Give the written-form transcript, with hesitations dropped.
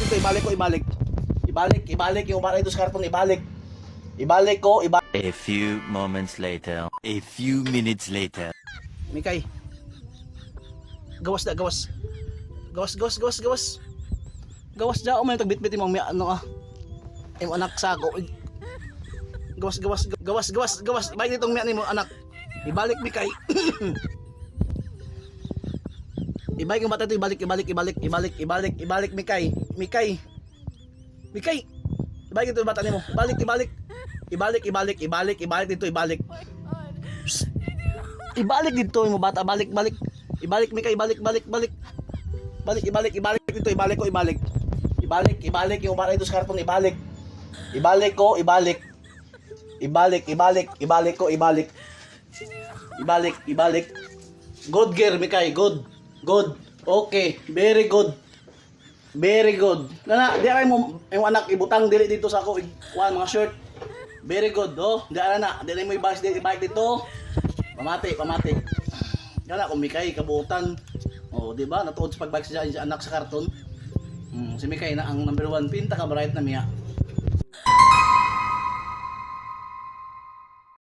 Dito, ibalik ko, ibalik. Ibalik, ibalik yung bata dito sa karton, ibalik. Ibalik ko, ibalik. A few moments later. A few minutes later. Mikay. Gawas na, gawas. Gawas, gawas, gawas, gawas. Gawas dya, oh, may tagbitbit mo, may ano ah. Imo anak sa ako. Gawas, gawas, gawas, gawas, gawas. Balik ditong miya nimo anak. Ibalik, Mikay. Ibalik yung bata ito, ibalik, ibalik, ibalik, ibalik, ibalik, ibalik, Mikay. Mikay. Mikay. Ibalik dito yung bata nimo. Ibalik, ibalik. Ibalik, ibalik, ibalik, ibalik dito, ibalik. Psst. Ibalik dito yung bata, balik, balik. Ibalik, Mikay, ibalik, balik, balik. Balik, ibalik, ibalik dito, ibalik ko, ibalik. Ibalik, ibalik yung bata dito sa karton, ibalik. Ibalik ko, ibalik. Ibalik, ibalik, ibalik ko, ibalik. Ibalik, ibalik. Good girl, Mikay, good. Good. Okay, very good. Very good. Nana, di ay mo yung anak ibutang dili dito sa ako kuan mga shirt. Very good, oh. Di ara na, di na mo ibalik dili, ibalik dito. Pamati, pamati. Kana kung Mikay kabutan. Oh, di ba? Natuod sa pagbalik sa anak sa karton. Si Mikay na ang number 1 pinta ka bright na miya.